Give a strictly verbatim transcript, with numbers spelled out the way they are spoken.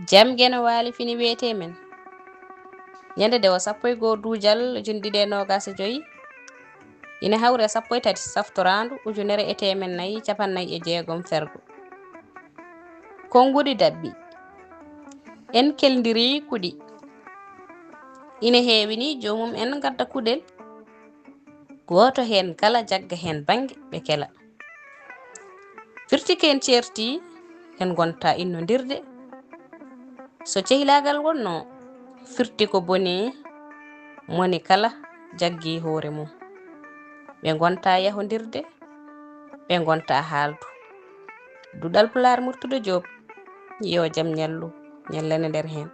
Jam geno waali fini weetee men. Ñande dewo sappo e goo duujal ujunɗiɗi e noogas e joy, ina hawri e sappo e tati saftoraandu ujunere e teemen nayi capannay e jeegom fergo. Konnguɗi daɓɓi. En kelndiri kuɗi. Ina heewi ni joomum en ngadda kuɗel. Gooto heen kala jagga heen bannge ɓe kela. Firti ko en ceerti, en ngonta innondirde. So cehlaagal wonno, firti ko boni, moni kala jaggi hoore mum. Ɓe ngonta yahondirde, ɓe ngonta haaldu. Duɗal Pulaar Murtuɗo Joob, yo jam ñallu, ñallane nder heen.